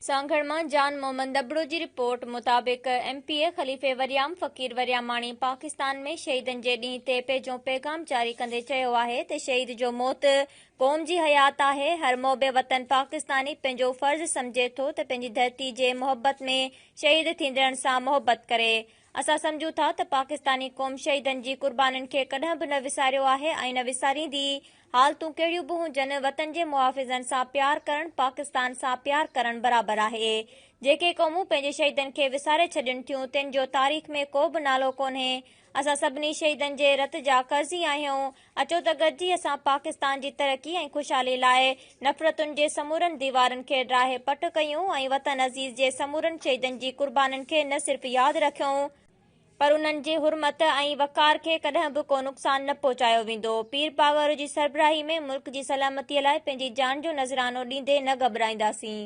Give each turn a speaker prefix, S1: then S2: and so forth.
S1: سانگهڙ مان جان محمد ابڙو جي رپورٽ مطابق ايم پي اي خليفي وريام فقير ورياماڻي پاڪستان ۾ شهيدن جي ڏينهن تي پنهنجو پيغام جاري ڪندي چيو آهي ته شهيد جو موت قوم جي حيات آهي، هر محب وطن پاڪستاني پنهنجو فرض سمجهي ٿو ته پنهنجي ڌرتي جي محبت ۾ شهيد ٿيندڙن سان محبت ڪري. اسان سمجهون ٿا ته پاڪستاني قوم شهيدن جي قربانين کي ڪڏهن به نه وساريو آهي ۽ نه وساريندي. حالتون ڪهڙيون به هجن، وطن جي محافظن سان پيار ڪرڻ پاڪستان سان پيار ڪرڻ برابر آهي. جيڪي قومون پنهنجي شهيدن کي وساري ڇڏين ٿيون، تن جو تاريخ ۾ ڪو به نالو ڪونهي. اسان سڀني شهيدن جي رت جا قرضي آهيون. اچو ته گڏجي اسان پاڪستان جي ترقي ۽ خوشحالي لاء نفرتن جي سمورن ديوارن کي ڊاهي پٽ ڪيون ۽ وطن عزيز جي سمورن شهيدن جي قربانين کي نه صرف ياد رکيون پر انهن جي حرمت ۽ وقار کي ڪڏهن به ڪو نقصان نه پهچايو ويندو. پير پاڳارو جي سربراهي ۾ ملڪ جي سلامتي لاء پنهنجي جان جو نذرانو ڏيندي نه گهٻرائينداسين.